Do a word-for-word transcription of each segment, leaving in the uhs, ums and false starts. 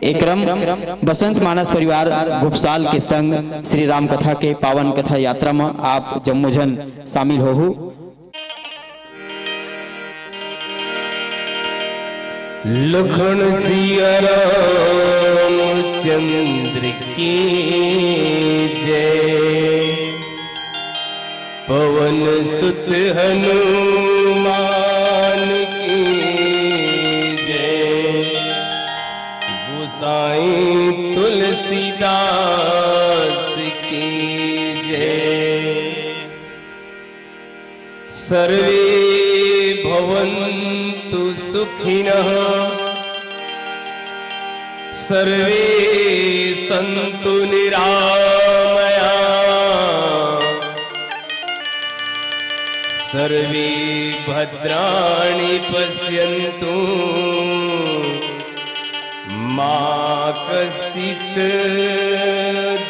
ए क्रम बसंत मानस परिवार घुपसाल के संग श्री राम कथा के पावन कथा यात्रा म आप जम्मो झन शामिल होहू। लखन सिया रामचंद्र की जय। पवन सुत हनुमान की जय। गोसाई तुलसीदास की जय। सर्वे भवन्तु सुखिनः, सर्वे सन्तु निरामया, सर्वे भद्राणि पश्यन्तु, मा कश्चित्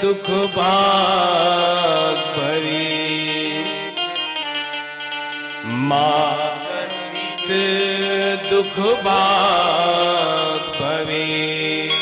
दुःख भाग् भवेत्। मा कश्चित् दुःख भाग् भवेत्।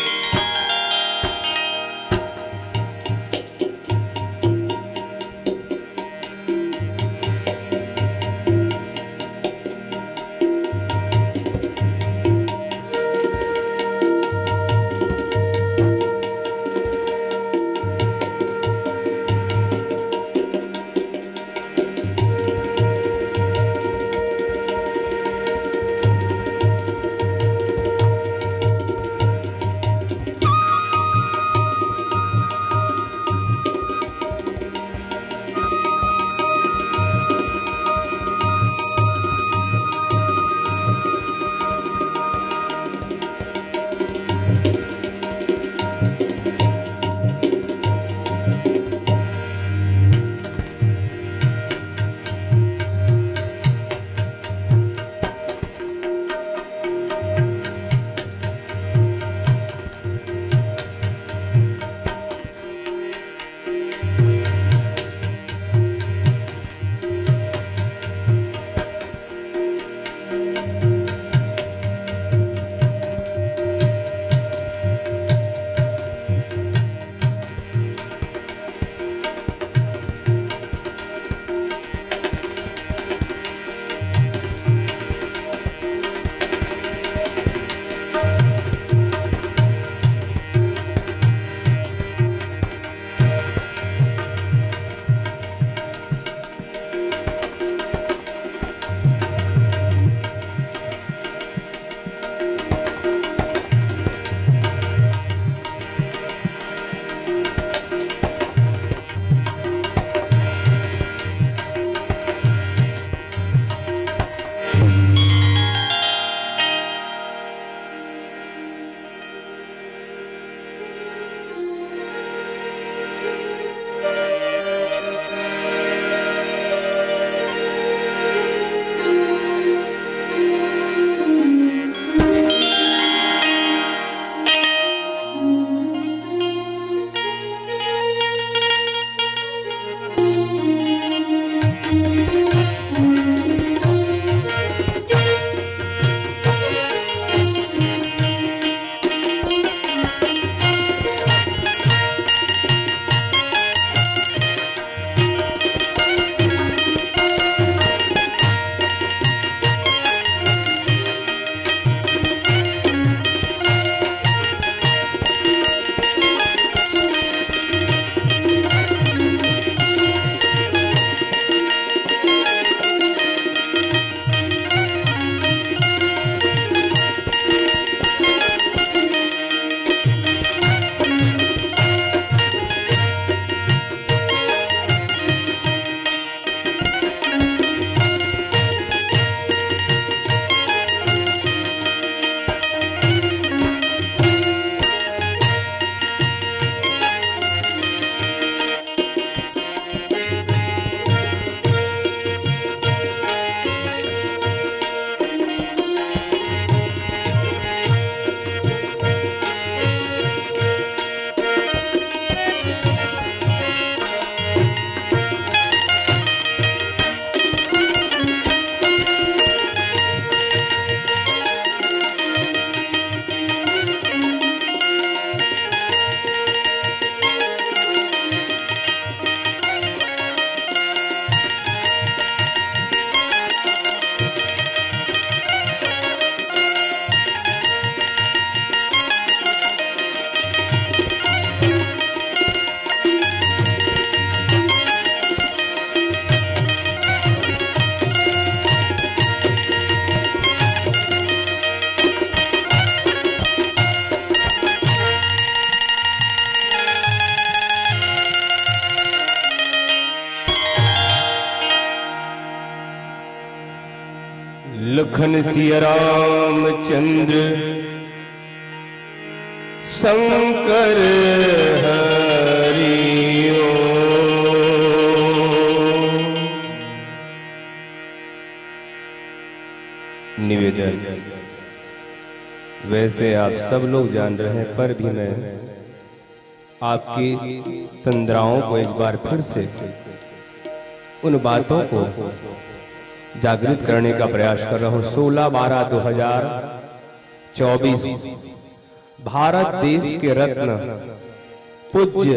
लखन सिया रामचंद्र शंकर हरि ओम। निवेदन, वैसे आप सब लोग जान रहे हैं, पर भी मैं आपकी तंद्राओं को एक बार फिर से उन बातों को जागृत करने का प्रयास कर रहा हूं। सोलह बारह दो हज़ार चौबीस, भारत देश के रत्न पूज्य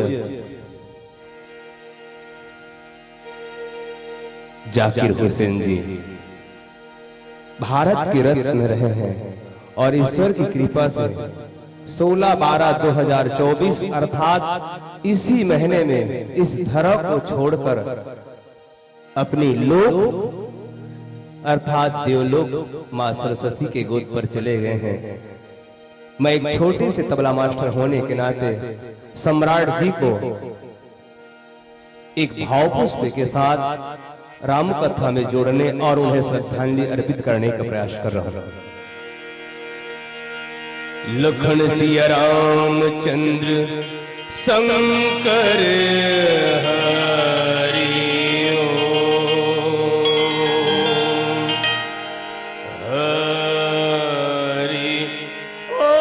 जाकिर हुसैन जी भारत के रत्न रहे हैं और ईश्वर की कृपा से सोलह बारह दो हज़ार चौबीस, अर्थात इसी महीने में, इस धरा को छोड़कर अपनी लोक अर्थात देवलोक माँ सरस्वती के गोद पर चले गए हैं। मैं एक छोटे से तबला मास्टर होने के नाते सम्राट जी को एक भावपुष्प के साथ राम कथा में जोड़ने और उन्हें श्रद्धांजलि अर्पित करने का प्रयास कर रहा हूं। लखन सिया रामचंद्र शंकर हरि ओम। हरि ओम।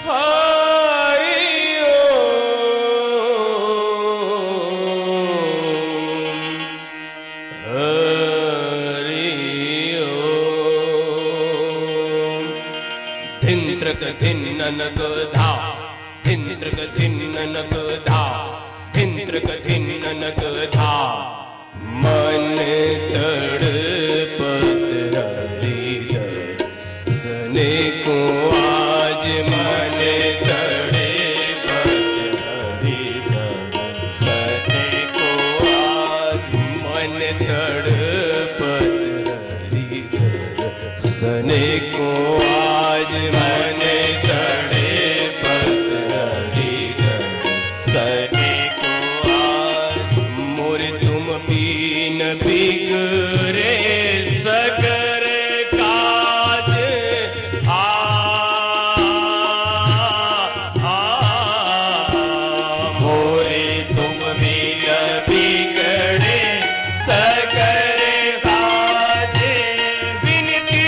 हरि ओम। हरि ओम। धिन त्रक धिन ननक धा, धिन त्रक धिन ननक धा, धिन त्रक धिन ननक धा। मन तड़पत हरि दर्शने को आज, मन तड़पत हरि दर्शने को आज, मन तड़पत हरि दर्शने को आज, मन तड़पत हरि दर्शने को आज। मोर तुम बिन बिगड़े सगर काज। आ, आ, मोरे तुम बिन बिगड़े सगर काज। विनती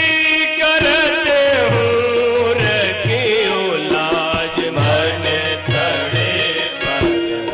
करत हूँ रखियो लाज, मन तड़पत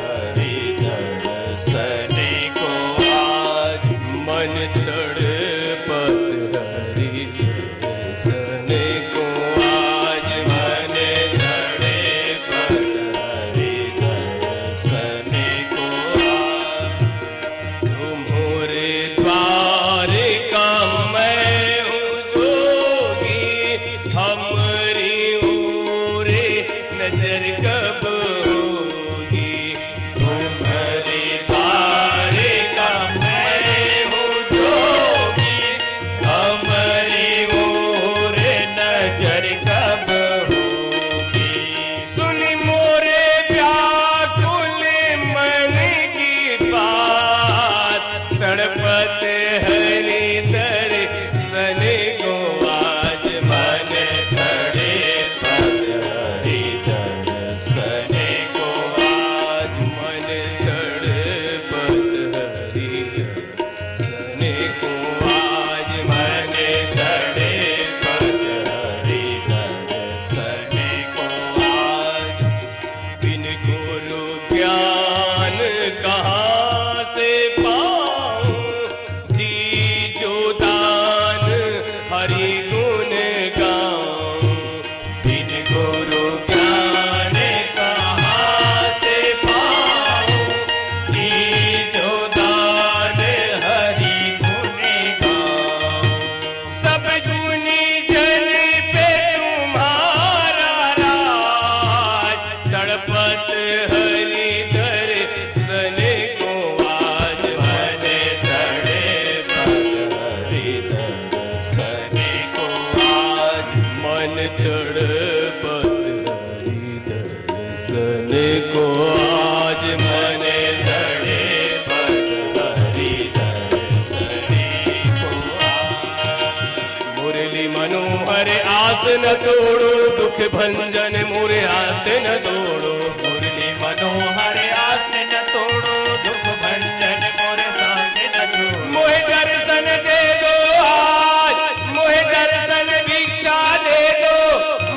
तोड़ो दुख भंजन मोरे आस न तोड़ो। मुरली मनोहर आस न तोड़ो, दुख भंजन मोरे सांस न छोड़ो। मोहे दर्शन दे दो आज, मोहे दर्शन भिक्षा दे दो,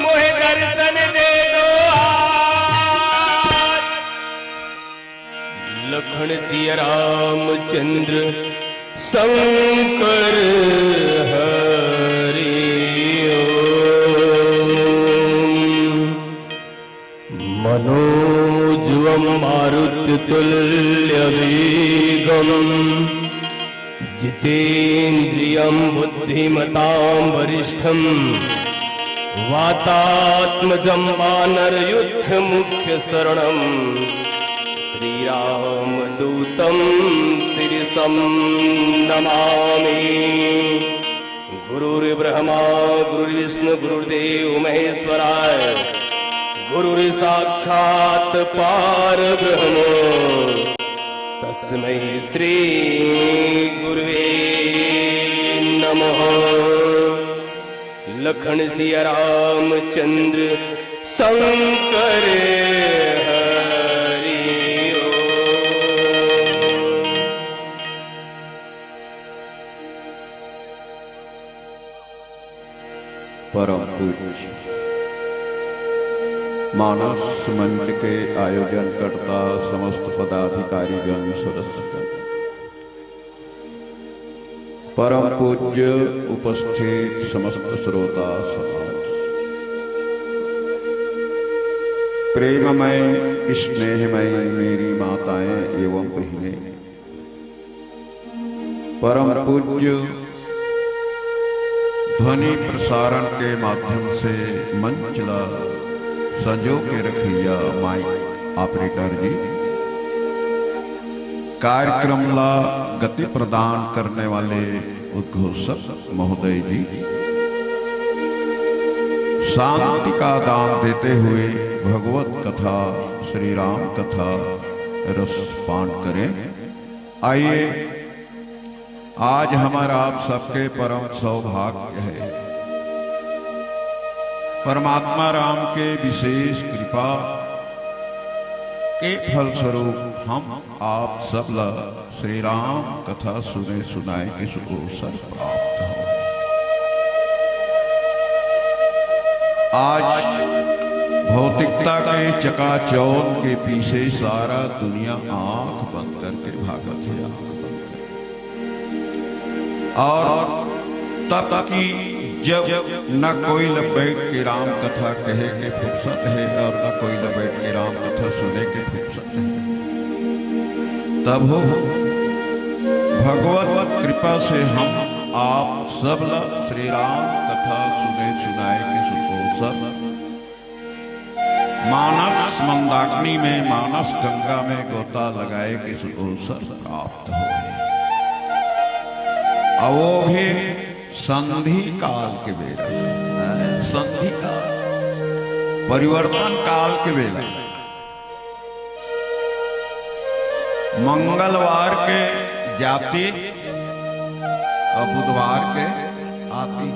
मोहे दर्शन दे दो आज। लखन सिया रामचंद्र शंकर हरि ओम। मनोजवम मारुत तुल्य वेगम जितेंद्रियम बुद्धिमताम वरिष्ठम वातात्मजम वानर युद्ध मुख्य शरणम श्री राम दूतम शिरसम नमामि। गुरुर्ब्रह्मा गुरुर्विष्णु गुरुर्देव महेश्वराय गुरुर्साक्षात् पार ब्रह्म तस्मै श्री गुरुवे नमः। लखन सिया रामचंद्र शंकर हरि ओम। परम पूज्य मानस मंच के आयोजनकर्ता, समस्त पदाधिकारीगण, सदस्यगण, परम पूज्य उपस्थित समस्त श्रोता समाज, प्रेममय स्नेहमय मेरी माताएं एवं बहिनें, परम पूज्य ध्वनि प्रसारण के माध्यम से मंच ला संजो के रखइया माइक ऑपरेटर जी, कार्यक्रम ला गति प्रदान करने वाले उद्घोषक महोदय जी, शांति का दान देते हुए भगवत कथा, श्री राम कथा रस पान करें। आइए, आज हमर आप सबके परम सौभाग्य हे, परमात्मा राम के विशेष कृपा के फलस्वरूप हम आप सब ला श्री राम कथा सुने सुनाए के सु-, अवसर प्राप्त हो। आज भौतिकता के चकाचौंध के पीछे सारा दुनिया आंख बंद करके भागत हे, आंख बंद करके। और तब कि जब न कोई ल बैठ के राम कथा कहे के फुर्सत हे और न कोई ल बैठ के राम कथा सुने के फुर्सत हे, तब हो भगवत कृपा से हम आप सब ल श्री राम कथा सुने सुनाए के सु-, अवसर मानस मंदाकिनी में मानस गंगा में गोता लगाए के सु-, अवसर प्राप्त होय। अउ वो भी संधि काल के बेरा, संधि काल, परिवर्तन काल के बेरा, मंगलवार के जाती अउ बुधवार के आती।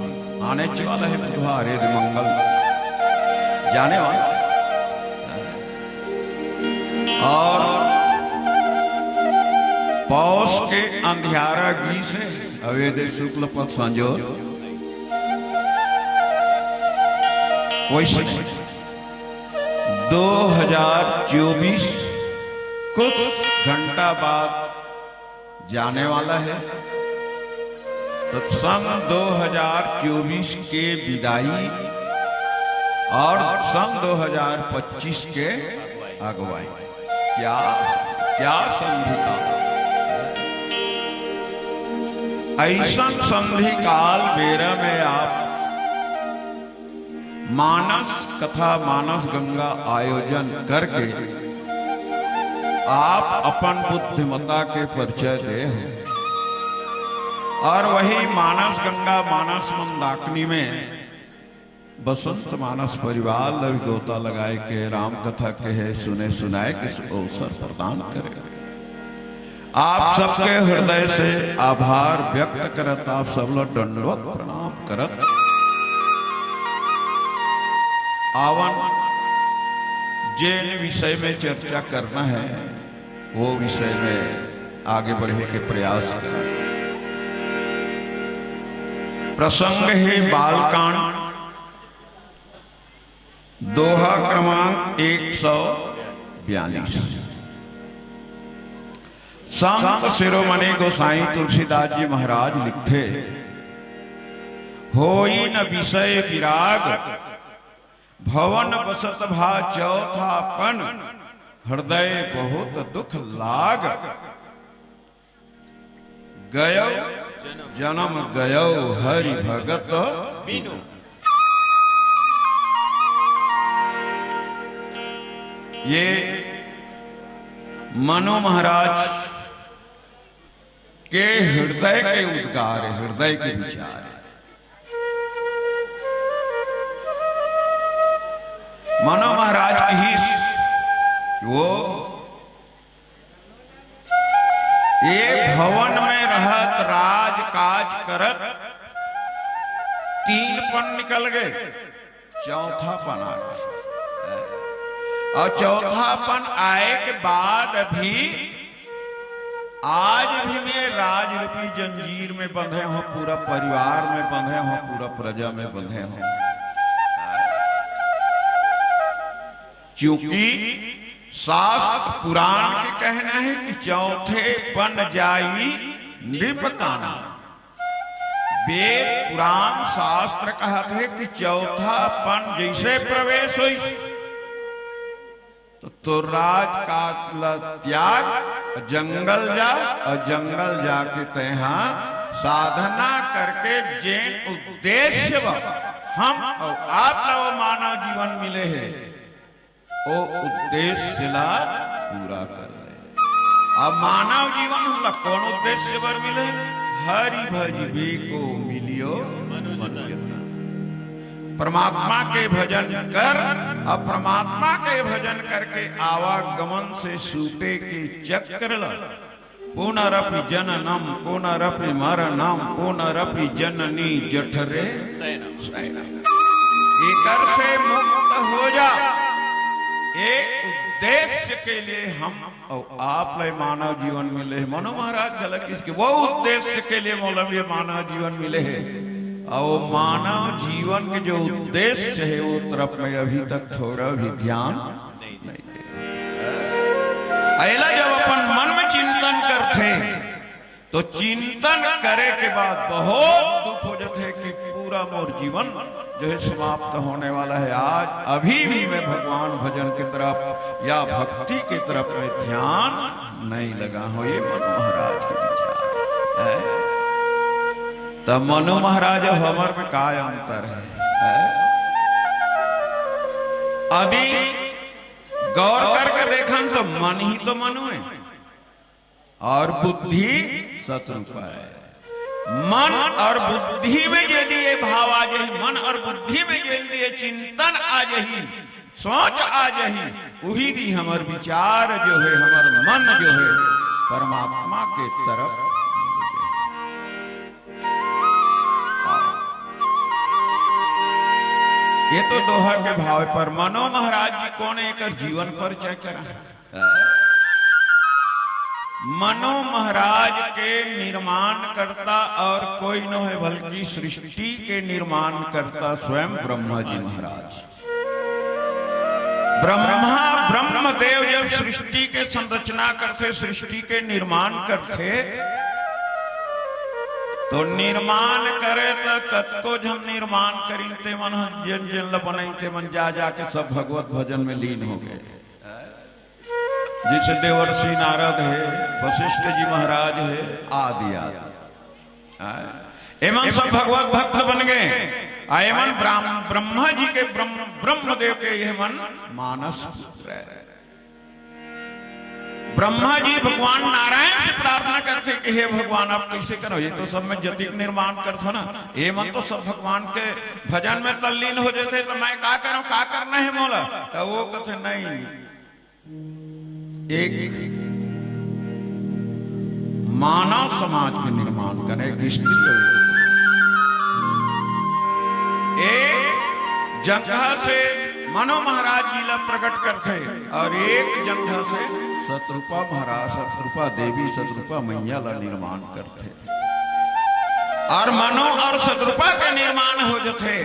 आनेच वाला हे बुधवार, ये मंगल जाने वाला। अउ पौष के अंधियारा गीस हे, अवेदे शुक्ल पक्ष संजोर। वैसे दो हजार चौबीस कुछ घंटा बाद जाने वाला हे। तो सन दो हजार चौबीस के विदाई अउ सन दो हजार पच्चीस के अगुवाई। क्या, क्या संधि काल। अइसन संधि काल बेरा में आप मानस कथा, मानस गंगा आयोजन करके आप अपन बुद्धिमता के परिचय दे हो। अउ वही मानस गंगा, मानस मंदाकिनी में बसंत मानस परिवार ल भी गोता लगाए के राम कथा कहे, सुने, सुनाए के अवसर प्रदान करे। आप सबके हृदय से आभार व्यक्त करत, आप सब ल दंडवत प्रणाम करत, आवन, जेन विषय में चर्चा करना है, वो विषय में आगे बढ़े के प्रयास करन। प्रसंग है बालकांड, दोहा क्रमांक एक सौ बयालीस। संत शिरोमणि गोसाई तुलसीदास जी महाराज लिखथे, "होई न विषय विराग, भवन बसत भा चौथापन, हृदय बहुत दुख लाग।" गयो जन्म गयो हरि भगत बिनु। ये मनु महाराज के हृदय के उद्गार है, हृदय के विचार है। मनु महाराज की ही वो ये भवन में रहत, राजकाज करत, तीन पन निकल गए, चौथा पन आ गया। और चौथा पन आए के बाद भी, आज भी मैं राज रूपी जंजीर में बंधे हों, पूरा परिवार में बंधे हों, पूरा प्रजा में बंधे हों। क्योंकि शास्त्र पुराण के कहना है कि चौथे पन जाई नृप काना। वेद पुराण शास्त्र कहत है कि चौथा पन जैसे प्रवेश होई, तो, तो राजकाज ल त्याग, जंगल जा, और जंगल जाके तेहा साधना करके जेन उद्देश्य बर हम और आप ला वो मानव जीवन मिले है, ओ उद्देश्य ला पूरा कर ले। अब मानव जीवन हमला कौन उद्देश्य बर मिले? हरि भजबे को मिलियो मनुज तन। परमात्मा के भजन कर, अब परमात्मा के भजन करके आवागमन से सूटे के चक्र ला पुनरपि जननम, पुनरपि मरणम, पुनरपि जननी जठरे शयनम। शयनम। एकर से मुक्त हो जा। ए उद्देश्य के लिए हम और आप ले मानव जीवन मिले हे। मनु महाराज घलक इसके वो उद्देश्य के लिए मोला ये मानव जीवन मिले हे। और मानव जीवन के जो उद्देश्य है, वो तरफ में अभी तक थोड़ा भी ध्यान नहीं। अइला जब अपन मन में चिंतन करथे, तो चिंतन करे के बाद बहुत दुख हो जाथे कि पूरा मोर जीवन जो है समाप्त होने वाला है। आज अभी भी मैं भगवान भजन की तरफ या भक्ति की तरफ में ध्यान नहीं लगा हूं। ये मनु महाराज के विचार है। तब मनु महाराज और हमर में का अंतर है, है? यदि गौर करके देखन तो मन ही तो मनु है और बुद्धि सतरूपा है। मन और बुद्धि में यदि ये भाव आ जाही, मन और बुद्धि में यदि ये चिंतन आ जाही, सोच आ जाही, वही दी हमर विचार जो है, हमर मन जो है, परमात्मा के तरफ। ये तो दोहा के भाव पर मनो महाराज जी कौन एकर जीवन परिचय करा है। मनो महाराज के निर्माण करता और कोई नो है, बल्कि सृष्टि के निर्माण करता स्वयं ब्रह्मा जी महाराज। ब्रह्मा, ब्रह्मदेव जब सृष्टि के संरचना करथे, सृष्टि के निर्माण करथे, तो निर्माण करे त कतको झन निर्माण करिन, ते मन ह जेन जेन ल बनाइन, ते मन जा जाके सब भगवत भजन में लीन हो गए। जैसे देवर्षि नारद है, वशिष्ठ जी महाराज है, आदि आदि। हाँ? एमन सब भगवत भक्त बन गए। आ एमन ब्राह्म-, ब्रह्मा जी के ब्रह्म, ब्रह्मदेव के ये मन मानस पुत्र है। ब्रह्मा जी भगवान नारायण से प्रार्थना करथे कि हे भगवान, आप कैसे करो, ये तो सब में जतिक निर्माण करथो ना, ये मन तो सब भगवान के भजन में तल्लीन हो जाते, तो मैं का करूं, का करना है मोला? तो वो कहते, नहीं, एक मानव समाज के निर्माण करे, एक स्त्री के, एक जगह से मनु महाराज जी ला प्रकट करथे और एक जंघा से शतरूपा महाराज, शतरूपा देवी, शतरूपा मैया ला निर्माण करथे। और मनु और शतरूपा के निर्माण हो जथे,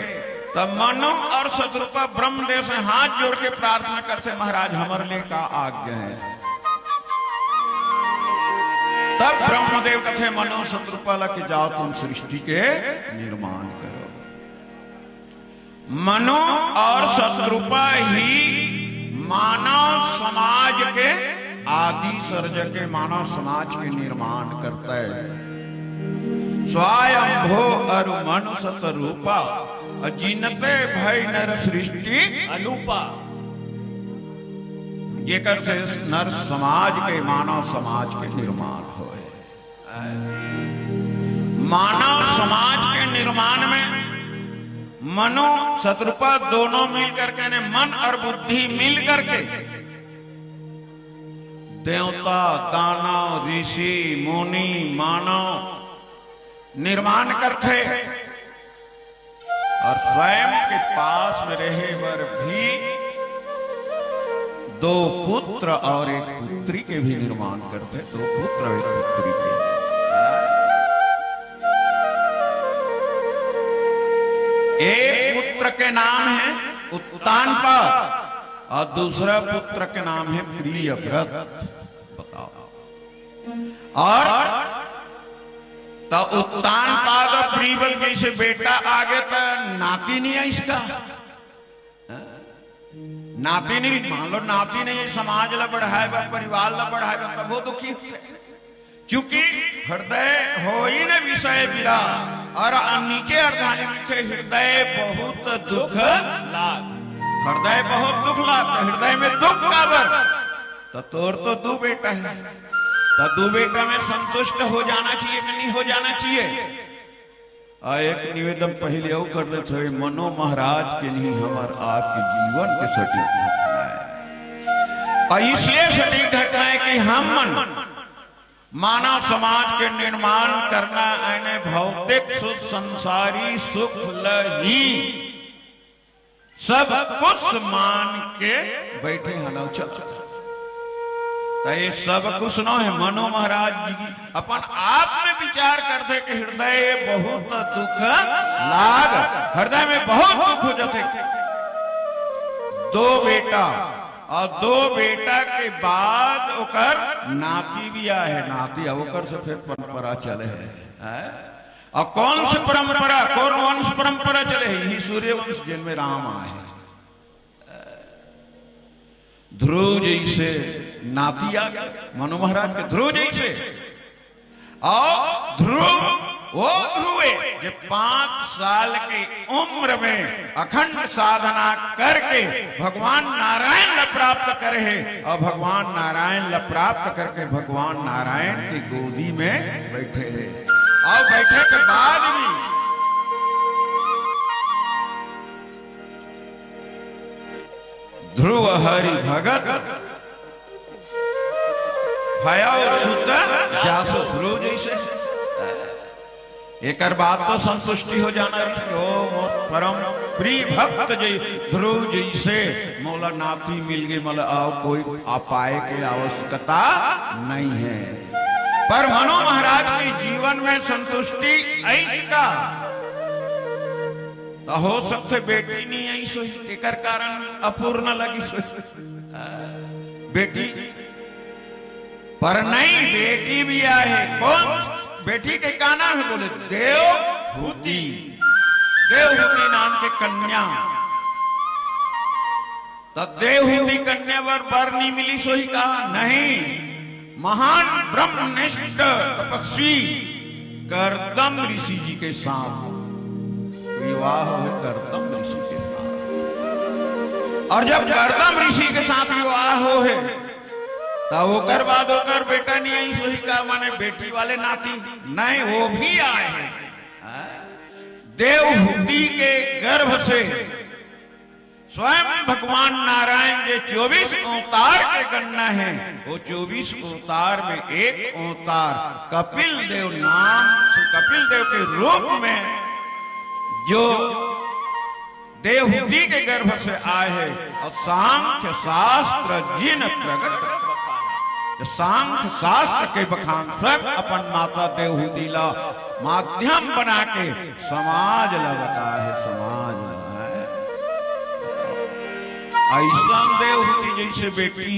तब मनु और शतरूपा ब्रह्मदेव से हाथ जोड़ के प्रार्थना करथे, महाराज, हमर ले का आज्ञा है? तब ब्रह्मदेव कथे मनु शतरूपा ला कि जाओ, तुम सृष्टि के निर्माण करो। मनु और शतरूपा ही मानव समाज के आदि सर्जक हे, मानव समाज के निर्माण करता है। स्वयंभो अरु मनु शतरूपा, जिनते भई नर सृष्टि अनूपा। जेकर से नर समाज के, मानव समाज के निर्माण होए। मानव समाज के निर्माण में मनु शतरूपा दोनों मिल करके, ने मन और बुद्धि मिल करके देवता, दानव, ऋषि, मुनि, मानव निर्माण करथे। और स्वयं के पास में रहे बर भी दो पुत्र और एक पुत्री के भी निर्माण करथे, दो पुत्र और एक पुत्री के। एक पुत्र के नाम है उत्तानपाद और दूसरा पुत्र के नाम है प्रियव्रत। बताओ, और त उत्तानपाद प्रियव्रत जैसे बेटा आगे त नाती नहीं है इसका, नाती नहीं, मान लो नाती नहीं, समाज ला बढ़ाए बर, परिवार ला बढ़ाए बर, तब वो दुखी होथे। चूंकि हृदय होई न विषय विराग, और नीचे अर्धांगिनी लिखे, हृदय बहुत दुख लाग। हृदय बहुत दुख लाग, हृदय में दुख काबर? तो तोर तो दू बेटा है, तो दू बेटा में संतुष्ट हो जाना चाहिए कि नहीं हो जाना चाहिए? आ एक निवेदन पहले अउ कर देत हवे, मनो महाराज के नहीं हमर आपके जीवन के सटीक घटना है। और इसलिए सटीक घटना है कि हम मन मानव समाज के निर्माण करना, यानी भौतिक सुख, संसारी सुख ल ही सब कुछ मान के बैठे हन अउ चलत। त ये सब कुछ न है, मनो महाराज जी अपन आप में विचार करथे कि हृदय बहुत दुख लाग, हृदय में बहुत दुख हो जाथे। दो बेटा, और दो बेटा के बाद ओकर नाती भी आए है, नाती, ओकर से फिर परंपरा चले है, हैं? और कौन सी परंपरा, कौन वंश परंपरा चले है? यही सूर्यवंश, जिनमें राम आए हैं। ध्रुव जैसे नाती आ गया मनु महाराज के, ध्रुव जैसे। और ध्रुव, वो ध्रुव है जो पांच साल की उम्र में अखंड साधना करके भगवान नारायण ला प्राप्त करे है, और भगवान नारायण ला प्राप्त करके भगवान नारायण की गोदी में बैठे है। और बैठे के बाद भी ध्रुव हरि भगत भयउ सुत जासु ध्रुव जैसे। एकर बाद तो संतुष्टि हो जाना रहिस, ओ मोर परम प्रिय भक्त जै ध्रुव जैसे मोला नाती मिल गे, मोला अउ कोई अपाय के आवश्यकता नहीं है। पर मनो महाराज के जीवन में संतुष्टि ऐस का, तो हो सकथे बेटी नहीं आइस होही, तेकर कारण अपूर्ण लगिस होही। बेटी, पर नहीं, बेटी भी आए है। कौन बेटी के का नाम है? बोले देवहूति। देवहूति नाम के कन्या। त देवहूति कन्या बर बर नहीं मिलिस होही का? नहीं। महान ब्रह्मनिष्ठ तपस्वी कर्दम ऋषि जी के साथ विवाह है, कर्दम ऋषि के साथ। और जब कर्दम ऋषि के साथ विवाह हो है, तब ओकर बाद ओकर बेटा नहीं आइस होही का, माने बेटी वाले नाती नहीं, वो भी आए हैं। देवहूति के गर्भ से स्वयं भगवान नारायण जे चौबीस अवतार के गणना है, वो चौबीस अवतार में एक अवतार कपिल देव नाम से, कपिल देव के रूप में जो देवहूति के गर्भ से आए हे अउ सांख्य शास्त्र जिन प्रगट। ये सांख्य शास्त्र के बखान स्वयं अपन माता देवहूति ला माध्यम बना के समाज ला बताए हे, समाज ला। अइसन देवहूति जइसे बेटी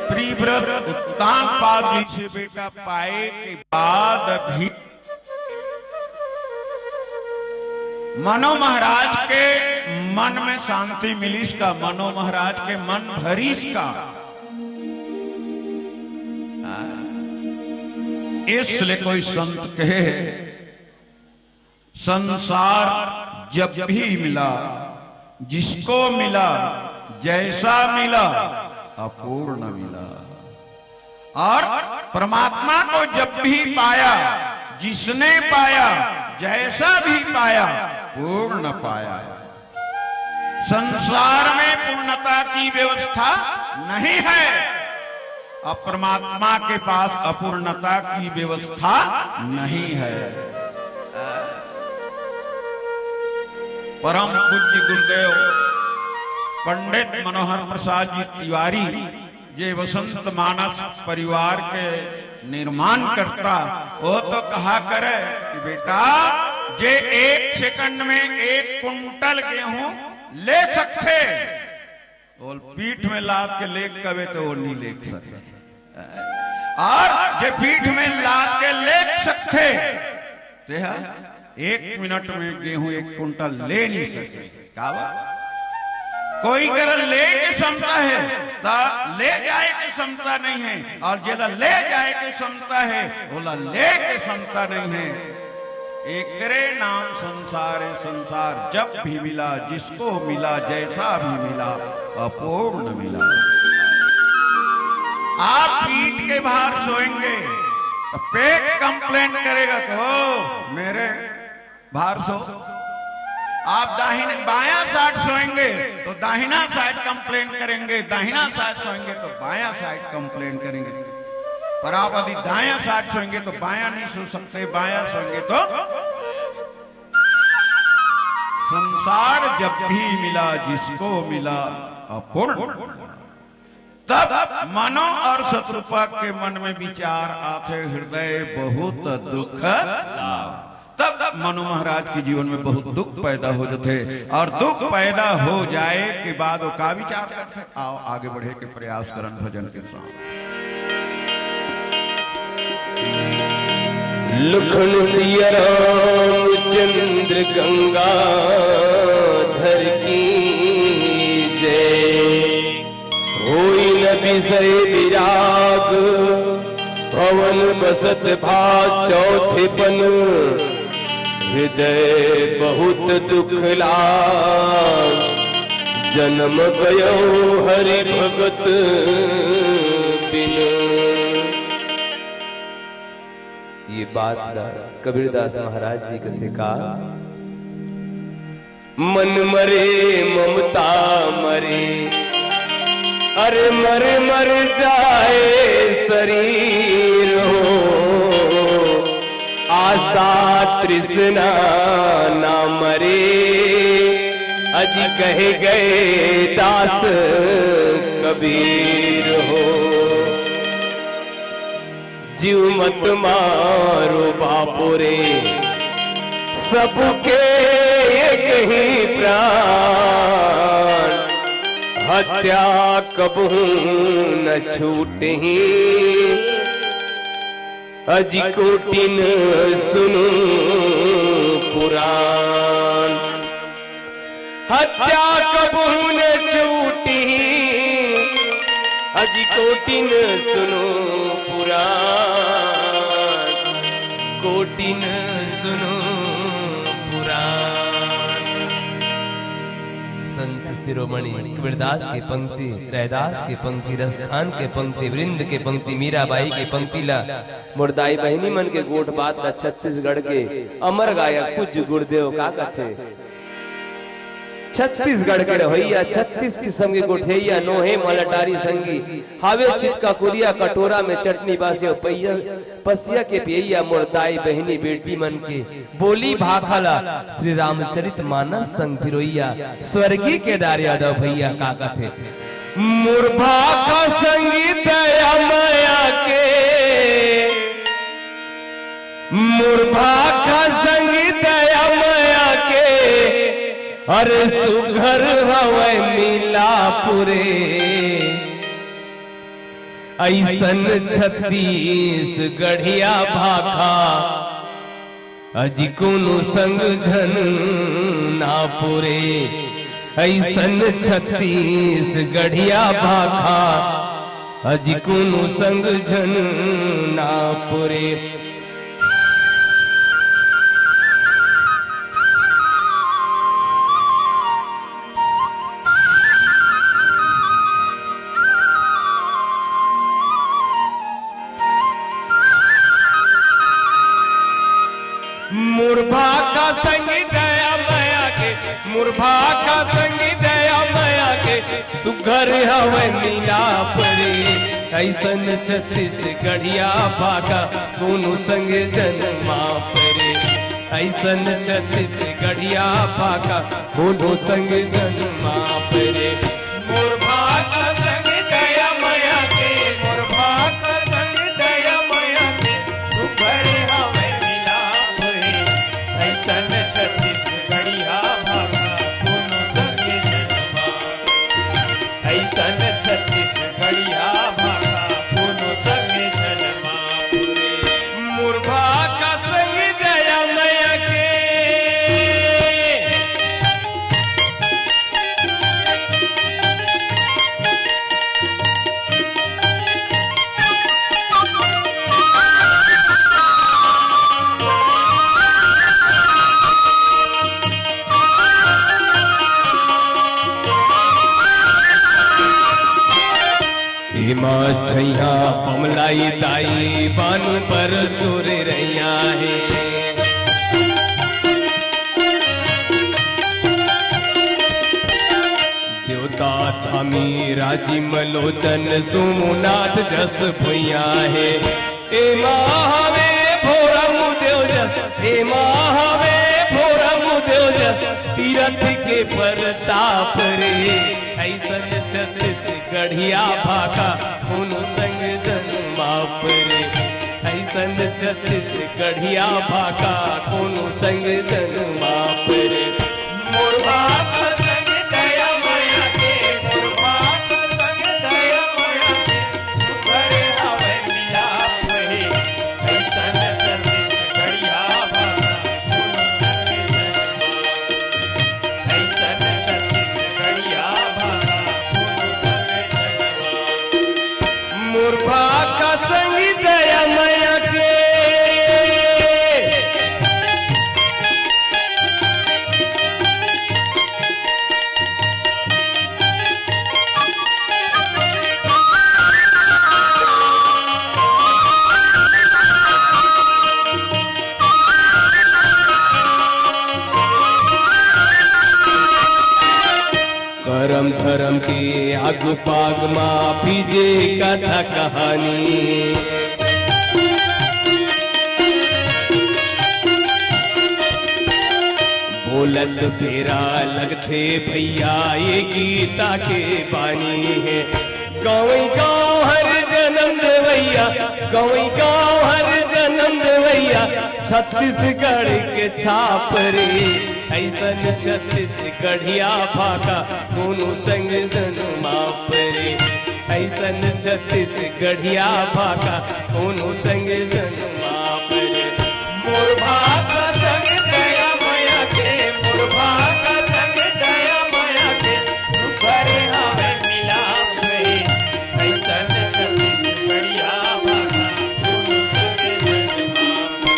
प्रियव्रत उत्तानपाद जइसे बेटा पाए के बाद भी मनु महाराज के मन में शांति मिलिस का, मनु महाराज के मन भरिस का। इसलिए कोई संत कहे, संसार जब भी मिला, जिसको मिला, जैसा मिला, अपूर्ण मिला। और परमात्मा को जब भी पाया, जिसने पाया, जैसा भी पाया, पूर्ण पाया। संसार में पूर्णता की व्यवस्था नहीं है, और परमात्मा के पास अपूर्णता की व्यवस्था नहीं है। परम पूज्य गुरुदेव पंडित मनोहर प्रसाद जी तिवारी, जे वसंत मानस परिवार के निर्माण करता, वो तो कहा करे कि बेटा, जे एक सेकंड में एक कुंटल गेहूं ले सकथे, वो पीठ में लाद के लेग कबे तो वो नहीं लेग सके। और जे पीठ में लाद के लेग सकथे, ते हा एक मिनट में गेहूं एक कुंटल ले नहीं सके। का बा? कोई करा ले के क्षमता हे, त ले जाए के क्षमता नहीं हे, और जेला ले जाए के क्षमता हे, ओला ले के क्षमता नहीं हे। एकरे नाम संसार हे। संसार जब भी मिला, जिसको मिला, जैसा भी मिला, अपूर्ण मिला। आप पीठ के भार सोएंगे तो पेट कंप्लेंट करेगा कि ओ, मेरे भार सो। आप दाहिने, बायां साइड सोएंगे तो दाहिना साइड कंप्लेंट करेंगे, दाहिना साइड सोएंगे तो बायां साइड कंप्लेंट करेंगे। पर आप यदि दायां साइड सोएंगे तो बायां नहीं सो सकते, बायां सोएंगे तो संसार जब भी मिला, जिसको मिला, अपूर्ण। तब मनो और शत्रुपा के मन में विचार आथे, हृदय बहुत दुख लाग। तब मनु महाराज के जीवन में बहुत दुख पैदा हो जाथे, और दुख पैदा हो जाए के बाद वो का विचार करथे? आओ आगे बढ़े के प्रयास करन भजन के साथ। लखन सिया रामचंद्र गंगाधर की जय। होई न विषय विराग, भवन बसत भाग चौथेपन। हृदय बहुत दुख लाग, जन्म गयो हरि भगत बिन। ये बात ला कबीरदास महाराज जी कथे का, मन मरे ममता मरे, अरे मर मर जाए शरीर हो। आशा तृष्णा ना मरे, अजी कहे गए दास कबीर हो। जीव मत मारो बापो रे, सबके एक ही प्राण। हत्या कबहूँ न छूटही, अजी कोटिन सुनु पुराण। हत्या कबहूँ न छूटही, अजी कोटिन सुनु पुराण, कोटिन सुनु पुराण। संत शिरोमणि कबीरदास के पंक्ति, रैदास के पंक्ति, रसखान के पंक्ति, वृंद के पंक्ति, मीराबाई के पंक्ति ला मोर दाई बहिनी मन के गोठ बात ला छत्तीसगढ़ के अमर गायक पूज्य गुरुदेव का कथे। छत्तीसगढ़ के रहइया, छत्तीस किसम के गोठियइया, नोहे मलटारी संगी, हावे चितका कुरिया, कटोरा में चटनी बासी, पइया पसिया के पियइया, मोर दाई बहिनी बेटी मन के बोली भाखा ला श्री रामचरित मानस संग पिरोइया स्वर्गीय केदार यादव भइया का कथे। मोर भाखा संगी दया मया के, मोर भाखा संगी दया मया के, अरे सुघर हवय मिलापुरे। अइसन छत्तीसगढ़िया भाखा अजी कोनो संग झन ना पुरे। अइसन छत्तीसगढ़िया भाखा अजी कोनो संग झन ना पुरे। मोर भाखा संगी दया मया के, मोर भाखा संगी दया मया के, सुघर हवय मिलाप रे। अइसन छत्तीसगढ़िया भाखा कोनो संग झन माप रे। अइसन छत्तीसगढ़िया भाखा कोनो संग झन माप रे। मोर भाखा संग दया मया के, मोर भाखा संग दया मया के, सुघर हवय मिलाप रे। अइसन छत्तीसगढ़िया भाखा कोनो संग झन माप। अइसन छत्तीसगढ़िया भाखा कोनो संग झन माप रे। मोर भाखा संग दया मया के। एमा छइहां बमलाई दाई बानू बर सुर रइया हे। देवता धामी राजिम लोचन सुमुनाथ जस भुइयां हे। एमा हवे भोरा मुदेव जस, एमा हवे भोरा मुदेव जस, तीरथ के परताप रे। अइसन छत्तीसगढ़िया भाखा कोनो संग झन माप रे। अइसन छत्तीसगढ़िया भाखा कोनो संग झन माप रे। मोर भाखा संग दया मया के, मोर भाखा संग दया मया के, सुघर हवय मिलाप रे। अइसन छत्तीसगढ़िया भाखा कोनो संग झन माप रे। अइसन छत्तीसगढ़िया भाखा कोनो संग झन माप रे। मोर भाखा संगी दया मया के। करम धरम के आगू पाग मा पीजे कथा कहानी। बोलत बेरा लगथे भइया ये गीता के बानी हे। गंवई गांव हर जनम देवइया, गंवई गांव हर जनम देवइया, छत्तीसगढ़ के छाप रे। अइसन छत्तीसगढ़िया भाखा कोनो संग झन माप रे। अइसन छत्तीसगढ़िया भाखा कोनो संग झन माप रे। मोर भाखा संग दया मया के, मोर भाखा संग दया मया के, सुघर हवय मिलाप रे। अइसन छत्तीसगढ़िया भाखा कोनो संग झन माप रे।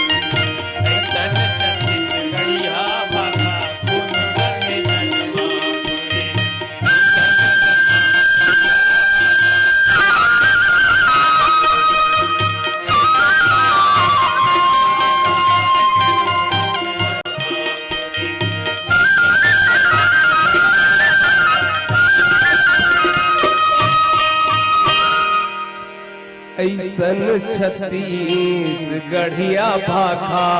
अइसन छत्तीसगढ़िया भाखा कोनो संग झन माप रे। छत्तीसगढ़िया भाखा,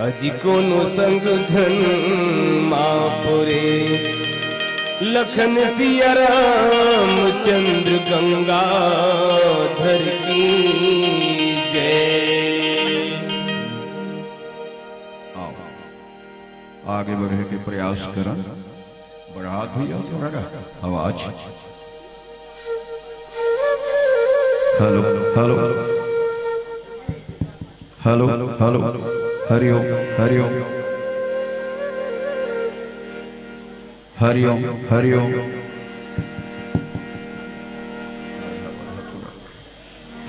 अजी कोनो संग झन मा पुरे। लखन सिया राम चंद्र गंगाधर की जय। आओ, आगे बढ़े के प्रयास करन। बढ़ात भैया थोड़ा ना आवाज। Hello, hello, hello, hello. Hariom, Hariom, Hariom,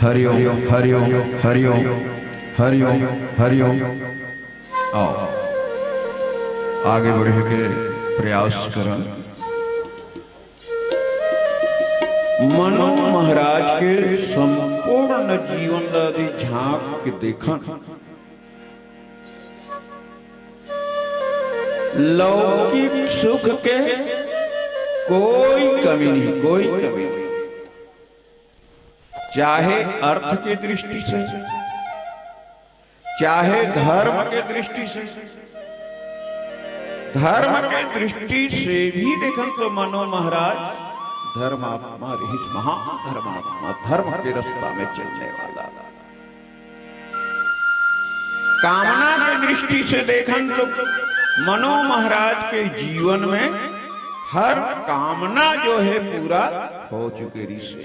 Hariom, Hariom, Hariom, Hariom, Hariom, Hariom. आओ, आगे बढ़े के प्रयास करन। मनु महाराज के संपूर्ण जीवन ला यदि झांक के देखन, लौकिक सुख के कोई कमी नहीं, कोई कमी नहीं। चाहे अर्थ के दृष्टि से, चाहे धर्म के दृष्टि से, धर्म के दृष्टि से भी देखन तो मनु महाराज धर्मात्मा रहित, महाधर्मात्मा, धर्म के रास्ता में चलने वाला। कामना के दृष्टि से देखन तो मनु महाराज के जीवन में हर कामना जो है पूरा हो चुके रिहिसे,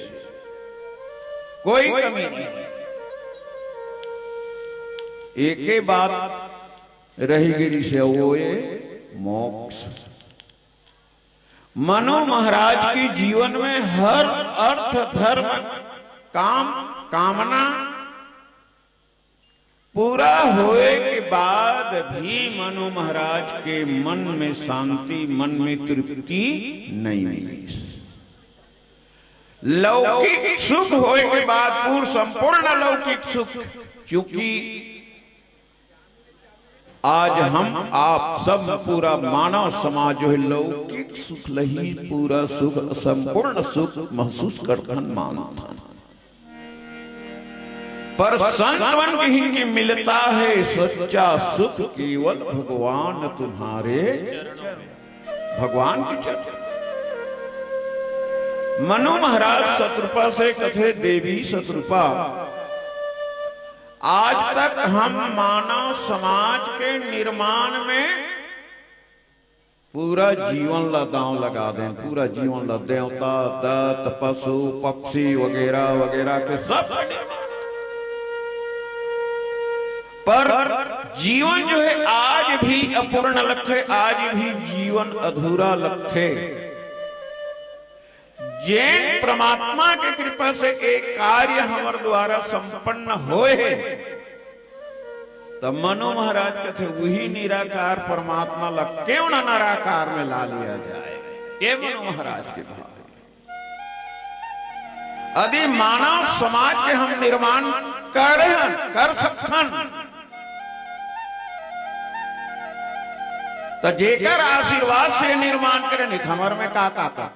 कोई कमी नहीं। एके बात रहि गे रिहिसे, वो ये मोक्ष। मनु महाराज के जीवन में हर अर्थ, धर्म, काम, कामना पूरा होए के बाद भी मनु महाराज के मन में शांति, मन में तृप्ति नहीं मिली। लौकिक सुख होए के बाद पूर्ण, संपूर्ण लौकिक सुख, क्योंकि आज हम आप सब, पूरा मानव समाज जो है, लौकिक सुख ल ही पूरा सुख, संपूर्ण सुख महसूस करथन, मानथन। पर संत मन कहिन कि मिलता है सच्चा सुख केवल भगवान तुम्हारे, भगवान के चरण। मनु महाराज शतरूपा से कथे, देवी शतरूपा, आज तक हम मानव समाज के निर्माण में पूरा जीवन ला दांव लगा देन, पूरा जीवन ला देवता, दत्त, पशु, पक्षी वगैरह वगैरह के सब के निर्माण। पर जीवन जो है आज भी अपूर्ण लगथे, आज भी जीवन अधूरा लगथे। जेन परमात्मा के कृपा से एक कार्य हमर द्वारा संपन्न होए हे, त मनु महाराज कथे, उही निराकार परमात्मा ला क्यों न निराकार में ला लिया जाए। ये मनु महाराज के भाव हे। यदि मानव समाज के हम निर्माण करे हन, कर सकथन, त जेकर आशीर्वाद से निर्माण करे, नहीं त हमर में का, का, का?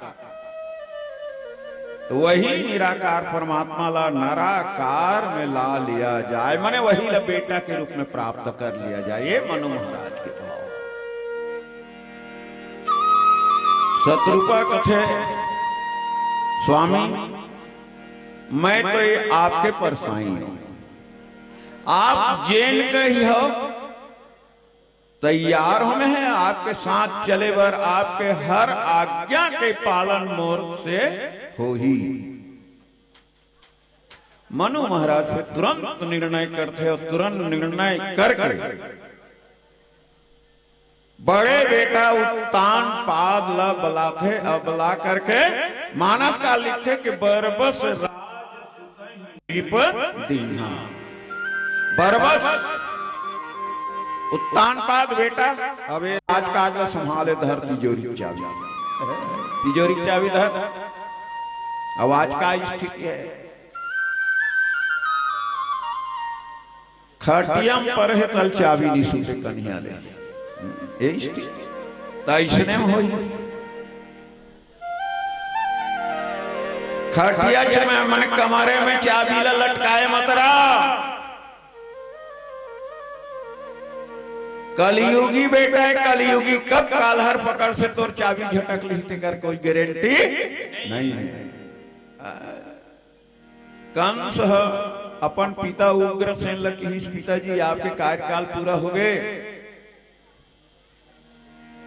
तो वही निराकार परमात्मा ला निराकार में ला लिया जाए, माने वही ला बेटा के रूप में प्राप्त कर लिया जाए। ये मनु महाराज के भाव। शतरूपा कथे, स्वामी, मैं तो ये आपके परसाई हूं, आप जेन कहिहव तैयार हों मैं, आपके साथ चले बर, आपके हर आज्ञा के पालन मोर से होही। मनु महाराज फिर तुरंत निर्णय करथे अउ तुरंत निर्णय करके बड़े बेटा उत्तानपाद ला बलाथे। अब बला करके मानस का लिखथे कि बरबस राज सुतहि दीप दीन्हा। बरबस उत्तानपाद बेटा, अब ये राजकाज ला संभाले, धर तिजोरी के चाबी, तिजोरी के चाबी धर। अब आज का स्थिति हे, खटिया म परे हे तल चाबी नी सुटे कनिहा ले। ए स्थिति त अइसने म होही। खटिया छे में, मन कमरे में चाबी ला लटकाए मत रहा। कलयुगी बेटा है, कलयुगी। कब कालहर पकड़ से तोर चाबी झटक लिही, तेकर कोई गारंटी नहीं है। कंस ह अपन पिता उग्रसेन ल किहिस, "पिताजी, आपके कार्यकाल पूरा हो गए,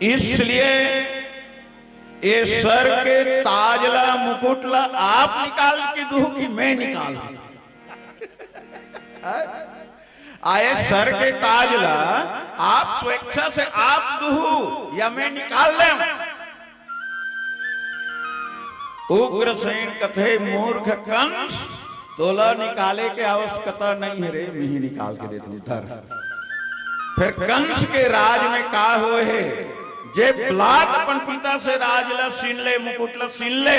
इसलिए ये सर के ताज ला, मुकुट ला आप निकाल के दू कि मैं निकाल?" आए सर के ताज ला आप स्वेच्छा से आप दू या मैं निकाल ले? उग्रसेन कथे, "मूर्ख कंस, तोला निकाले के आवश्यकता नहीं है रे, मिही निकाल के देथंव, धर।" फिर कंस के राज में का होए हे, जे ब्लात अपन पिता से राज ला छीन ले, मुकुट ला छीन ले,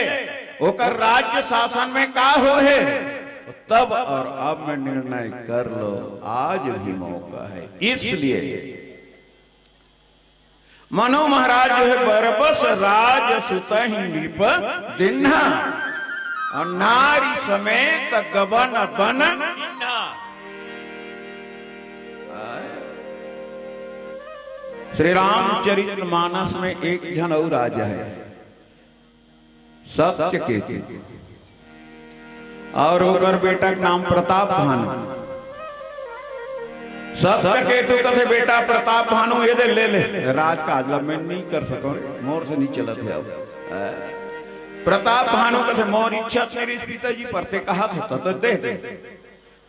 ओकर राज्य शासन में का होए हे, तब और अब में निर्णय कर लो, आज भी मौका है। इसलिए मनु महाराज जो है, "बरबस राज सुतहि नृप दीन्हा, और नारी समेत गबन बन दीन्हा।" श्री रामचरित मानस में एक झन अउ राजा है, सत्यकेतु, और ओकर बेटा के नाम प्रताप भानु। सत्यकेतु कथे, "बेटा प्रताप भानु, ये दे, ले ले, राजकाज ला मैं नहीं कर सकंव, मोर से नहीं चलत है अब।" प्रताप भानु कथे, "मोर इच्छा तेरी पिताजी, पर ते कहा था तो दे दे।"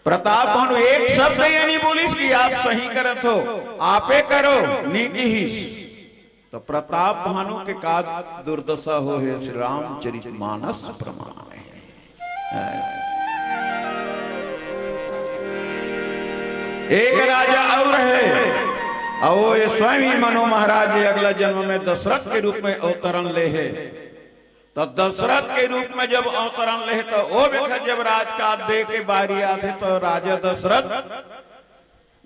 प्रताप भानु एक शब्द ये नहीं बोलिस कि आप सही करत हो, आपे करो, नहीं किहिस। तो प्रताप भानु के का दुर्दशा हो हे, श्री रामचरित मानस प्रमाण है। एक राजा और है, और वो ये स्वयं ही मनु महाराज ये अगला जन्म में दशरथ के रूप में अवतरण ले हे। तो दशरथ के रूप में जब अवतरण ले, तो वो बेखा जब राजकाज दे के बारी आथे, तो राजा दशरथ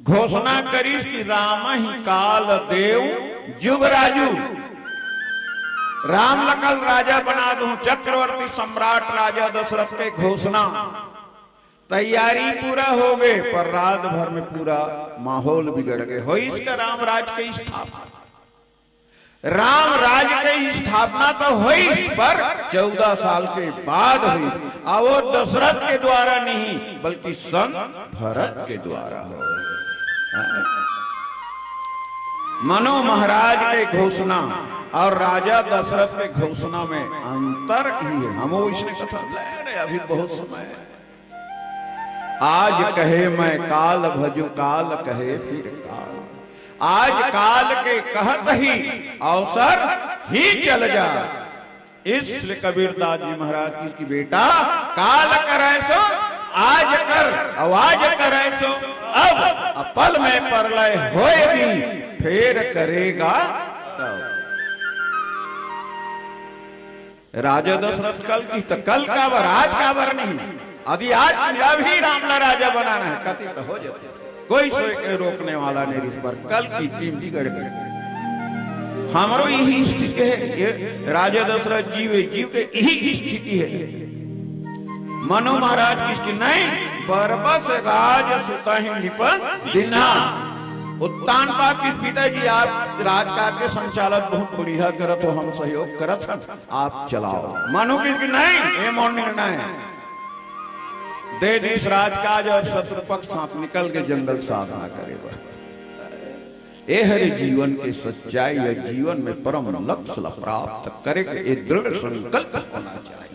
घोषणा करिस कि "रामहि काल देव जुगराजु।" राम ल कल राजा बना दूं, चक्रवर्ती सम्राट राजा दशरथ के घोषणा। तैयारी पूरा हो गए, पर रात भर में पूरा माहौल बिगड़ गए। होइस का राम राज के स्थापना। राम राज के स्थापना तो होइस, पर चौदह साल के बाद होइस। और वो दशरथ के द्वारा नहीं, बल्कि संत भरत के द्वारा हो। मनु महाराज के घोषणा और राजा दशरथ के घोषणा में अंतर ही है। हम वो इसने कथा ले रहे, अभी बहुत समय है। आज कहे मैं काल भजूं, काल कहे फिर काल। आज काल के कहत ही अवसर ही चल जा। इसलिए कबीरदास जी महाराज की, कि "बेटा, काल करे सो आज कर, आवाज करे सो अब, अपल में परलय होएगी, फेर करेगा तब।" राजा दशरथ कल की, त कल काबर, आज काबर नहीं? यदि आज की अभी राम ला राजा बनाना है, कति त हो जाते, कोई सोए के रोकने वाला नहीं। इस पर कल की टीम बिगड़ गई। हमरो यही स्थिति है, ये राजा दशरथ जीव है, जीव के यही स्थिति है। मनु महाराज की स्थिति नहीं, बरबस राज सुतहि नृप दीन्हा। उत्तानपाद की, "पिताजी, आप राजकाज के संचालन बहुत बढ़िया करत हो, हम सहयोग करत हन।" आप चलाओ। मनु की कि नहीं, ये मोर निर्णय है। दे दिस राजकाज और शत्रु पक्ष साथ निकल के जंगल साधना करे बर। ए हरे जीवन के सच्चाई या जीवन में परम लक्ष्य ला प्राप्त करे के एक दृढ़ संकल्प होना चाहिए।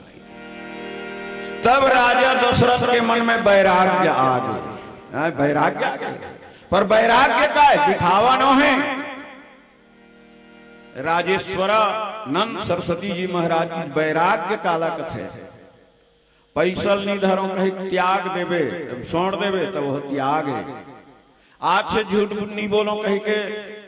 तब राजा दशरथ के मन में वैराग्य आ गए। हाँ, वैराग्य आ गए। पर वैराग्य का है? दिखावा नो है। राजेश्वरानंद सरस्वती जी महाराज की वैराग्य काला कथे। पैसा ल नी धरो कही त्याग देबे, छोड़ देबे, तो वह त्याग है। आज से झूठ नहीं बोलो कही के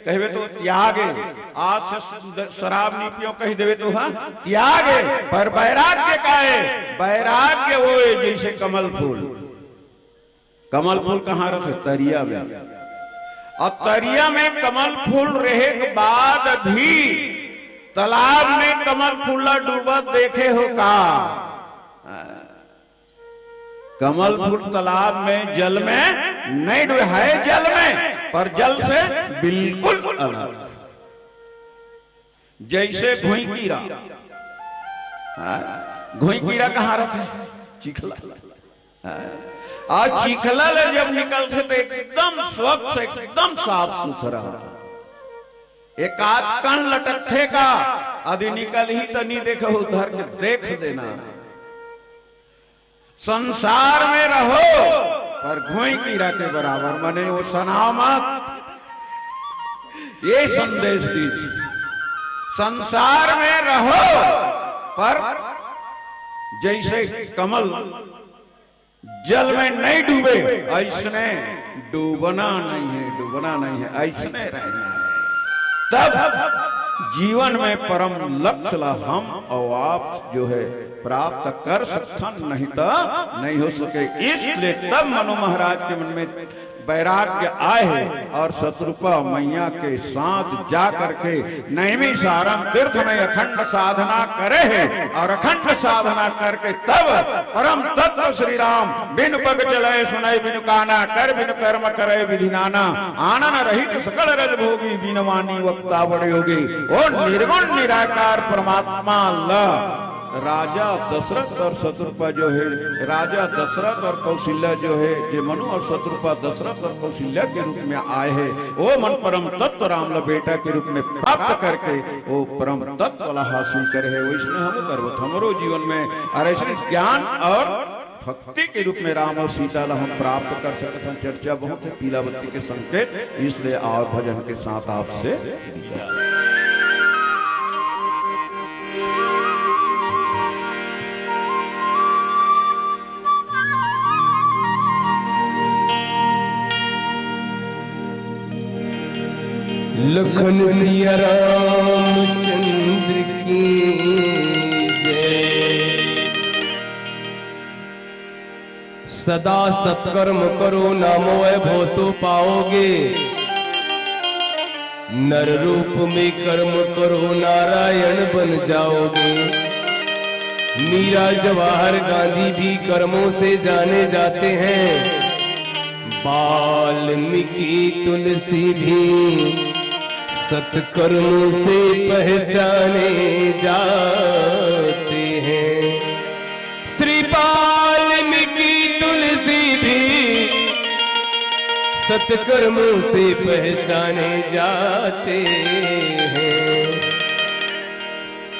कहबे तो त्याग है। आज से द-, शराब नहीं पियो कही देबे तो हाँ त्याग है। पर वैराग्य का है? वैराग्य वो है जैसे कमल फूल। कमल फूल कहाँ रथे? तरिया में। और तरिया में कमल फूल रहे के बाद भी तालाब में कमल फूल ला डूबत देखे हो का? कमल फूल तालाब में, जल में नहीं डूबे, है जल में, पर जल से बिल्कुल अलग। जैसे घुई कीरा, हाँ, घुई कीरा कहाँ रहथे? चिखला। हाँ, और चिखला ले जब निकलथे तो एकदम स्वच्छ, एकदम साफ सुथरा। एक आध कण लटकथे का, अदि निकलही त नी देखहू, धर के देख देना। संसार में रहो, पर घुई कीरा के बराबर, मने वो सनाव मत। ये संदेश दीजिए, संसार में रहो, पर जैसे कमल जल में नहीं डूबे, ऐसने डूबना नहीं है, डूबना नहीं है, ऐसने रहना है। तब जीवन में परम लक्ष्य ला हम और आप जो है प्राप्त कर सकथन, नहीं तो नहीं हो सके। इसलिए तब मनु महाराज के मन में वैराग्य आए है और शतरूपा मैया के साथ जा करके नैमिषारण्य तीर्थ में अखंड साधना करे है और अखंड साधना करके तब परम तत्व श्री राम बिनु पग चले सुनइ बिनु काना, कर बिनु कर्म करे विधि नाना, आनन रहित सकल रज भोगी, बिनु मानी वक्ता बड़ योगी। ओ निर्गुण निराकार परमात्मा ला राजा दशरथ और शतरूपा जो है, राजा दशरथ और कौशल्या जो है, ये मनु और शतरूपा दशरथ और कौशल्या के रूप में आए हैं, वो मन परम तत्व राम ला बेटा के रूप में प्राप्त करके वो परम तत्व ला हासिल करे है। वैसने हम करबो हमरो जीवन में, और ऐसे ज्ञान और भक्ति के रूप में राम और सीता ला हम प्राप्त कर सकत हन। चर्चा बहुत है, पीला बत्ती के संकेत, इसलिए और भजन के साथ आपसे विदा। लखन सिया रामचंद्र की जय। सदा सत्कर्म करो, नाम वैभव तो पाओगे। नर रूप में कर्म करो, नारायण बन जाओगे। मीरा जवाहर गांधी भी कर्मों से जाने जाते हैं। वाल्मीकि तुलसी भी सत्कर्मों से पहचाने जाते हैं। श्री वाल्मीकि तुलसी भी सत्कर्मों से पहचाने जाते हैं।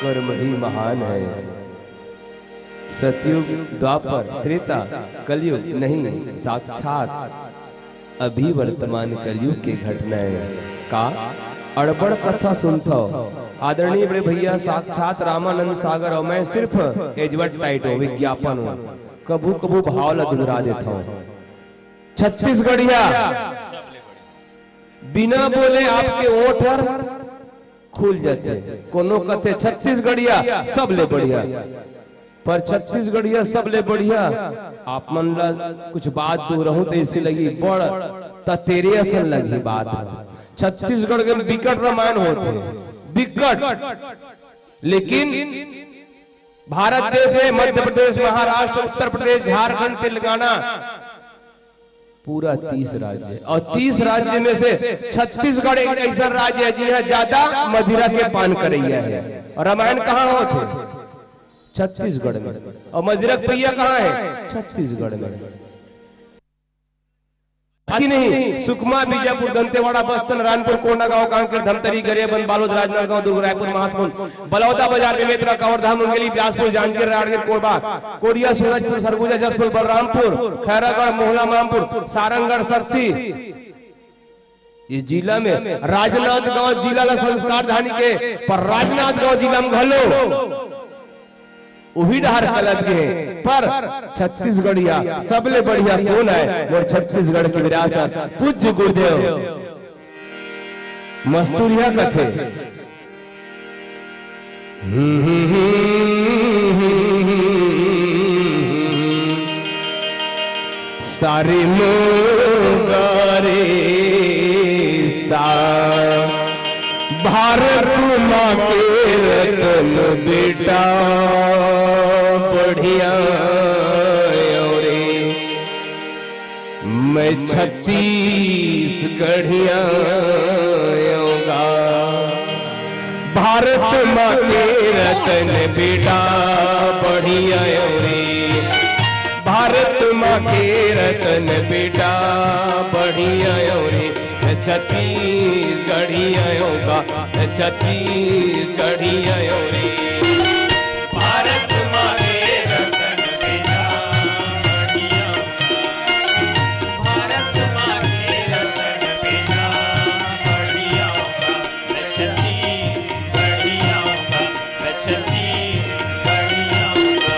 कर्म ही महान है। सतयुग, द्वापर, त्रेता, कलयुग नहीं, साक्षात अभी वर्तमान कलयुग के घटना है। का अड़बड़ कथा सुनथव? आदरणीय बड़े भैया साक्षात रामानंद सागर और मैं सिर्फ advertise हूँ, विज्ञापन हूँ। कभू कभू भाव ला दुहरा देथव। छत्तीसगढ़िया बिना बोले आपके ओठ हर खुल जाथे। कोनो कथे छत्तीसगढ़िया सबले बढ़िया, पर छत्तीसगढ़िया सबले बढ़िया आप मन ला कुछ बात दुहरहूं त ऐसे लगही बड़ ततेरे असन लगही बात ह। छत्तीसगढ़ के बिकट रामायण होथे, बिकट। लेकिन भारत देश में मध्य प्रदेश, महाराष्ट्र, उत्तर प्रदेश, झारखंड, तेलंगाना, पूरा तीस राज्य, और तीस राज्य में से छत्तीसगढ़ एक ऐसा राज्य है जिहां ज्यादा मदिरा के पान करइया है। और रामायण कहां होथे? छत्तीसगढ़ में। और मदिरा के पइया कहां है? छत्तीसगढ़ में। कि नहीं, सुकमा, बीजापुर, दंतेवाड़ा, बस्तर, नारायणपुर, कोंडागांव, कांकेर, धमतरी, गरियाबंद, बालोद, राजनांदगांव, दुर्ग, रायपुर, महासमुंद, बलौदा बाजार, बेमेतरा, कवर्धा, मुंगेली, बिलासपुर, जांजगीर, रायगढ़, कोरबा, कोरिया, सूरजपुर, सरगुजा, जशपुर, बलरामपुर, खैरागढ़, मोहला, मामपुर, सारंगढ़, सक्ती, ये जिला में राजनांदगांव जिला ला संस्कार धानी के, पर राजनांदगांव जिला में घलो उही डहर चलत गे, पर छत्तीसगढ़िया सबले बढ़िया कोन आय? मोर छत्तीसगढ़ के विरासत। पूज्य गुरुदेव मस्तूरिया कथे। सारे मोगारे सा भारत माँ के रतन बेटा, बढ़िया आयो रे, मैं छत्तीसगढ़िया आयो गा। भारत माँ के रतन बेटा बढ़िया आयो रे, भारत माँ के रतन बेटा बढ़िया आयो रे, मैं छत्तीसगढ़िया आयो गा, मैं छत्तीसगढ़िया आयो रे। भारत माँ के रतन बेटा बढ़िया होगा। भारत माँ के रतन बेटा बढ़िया होगा। छत्तीसगढ़िया होगा। छत्तीसगढ़िया होगा।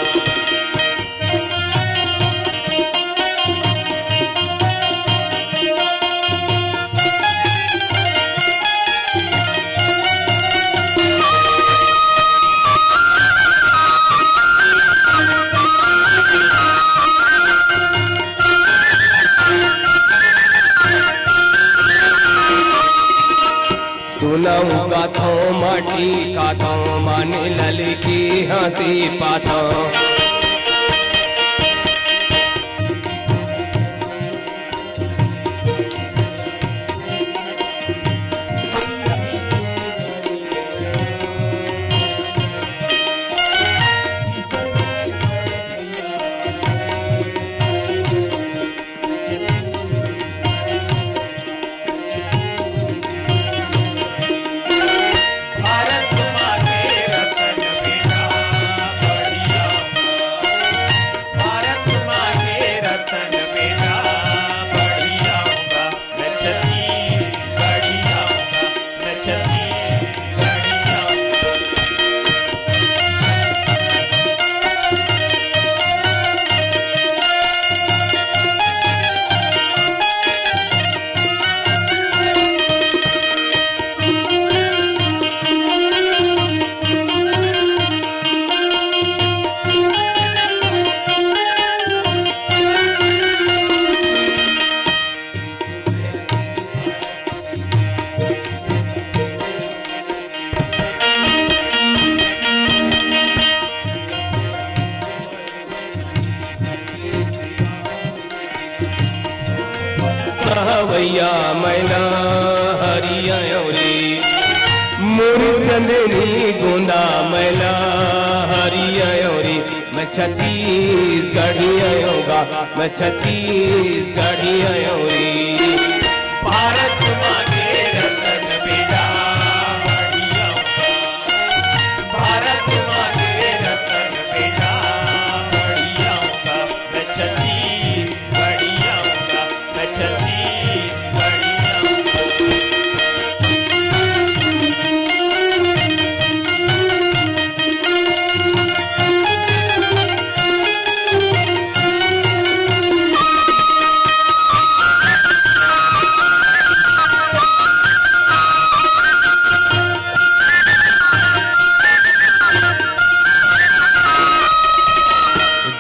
सुनहूँ कथौं, माटी खाथौं, माने ललकी हँसी पाथौं। भारत माँ के रतन बेटा बढ़िया होगा। भारत माँ के रतन बेटा बढ़िया होगा। मैं छत्तीसगढ़िया होगा। मैं छत्तीसगढ़िया होगा। सहवैया मैना हरिया रे, मोर चंदनी गोंदा मैना हरिया रे, मैं छत्तीसगढ़िया आयो गा, मैं छत्तीसगढ़िया आयो रे। भारत माँ के रतन बेटा बढ़िया होगा। भारत माँ के रतन बेटा बढ़िया होगा। मैं छत्तीसगढ़िया होगा। मैं छत्तीसगढ़िया होगा।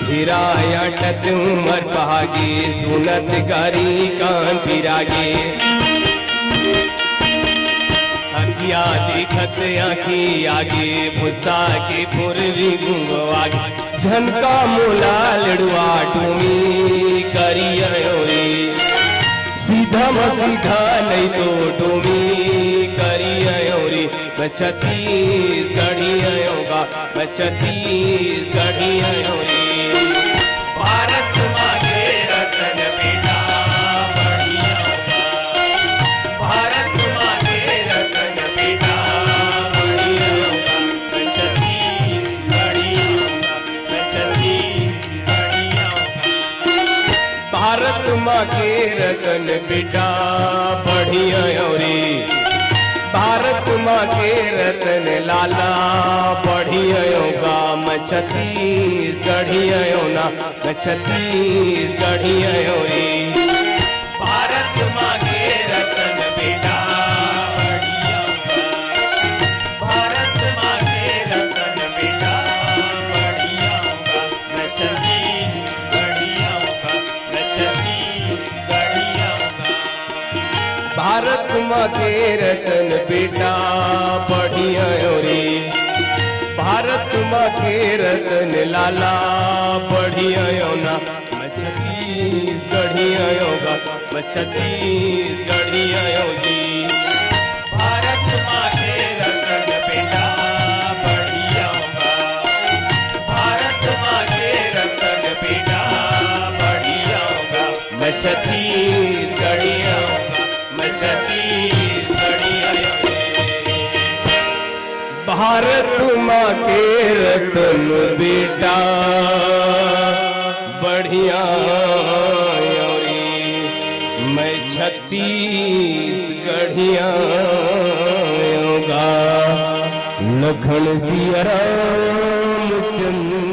ढेरा अटत उमर पहागे, सुनत गारी कान पिरागे। अखिया देखत आँखी आगे, भुस्सा के फुरवी गुंगवागे। झनका मोला लड़वा डोमी करिया रे, सीधा म सीधा नहीं तो डोमी करिया रे। मैं छत्तीसगढ़िया आयो गा, मैं छत्तीसगढ़िया आयो रे। भारत माँ के रतन बेटा बढ़िया होगा। भारत माँ के रतन बेटा बढ़िया होगा। मैं छत्तीसगढ़िया आयो गा, मैं छत्तीसगढ़िया आयो गा। भारत माँ के रतन बेटा बढ़िया आयो रे, भारत माँ के रतन लाला बढ़िया आयो गा। मैं छत्तीसगढ़िया आयो ना, मैं छत्तीसगढ़िया आयो रे। भारत माँ के रतन बेटा बढ़िया होगा। भारत माँ के रतन बेटा बढ़िया होगा। मैं छत्तीसगढ़िया आयो गा, मैं छत्तीसगढ़िया आयो गा। भारत माँ के रतन बेटा बढ़िया आयो रे। भारत माँ के रतन लाला, बढ़िया आयो ना, मैं छत्तीसगढ़िया आयो गा, मैं छत्तीसगढ़िया आयो जी। भारत माँ के रतन बेटा, बढ़िया आयो गा, भारत माँ के रतन बेटा, बढ़िया आयो गा, मैं छत्तीसगढ़िया आयो गा, मैं छत्तीसगढ़िया आयो गा। भारत माँ के रतन बेटा, बढ़िया आयो रे, मैं छत्तीसगढ़िया आयो गा। लखन सिया राम चंद्र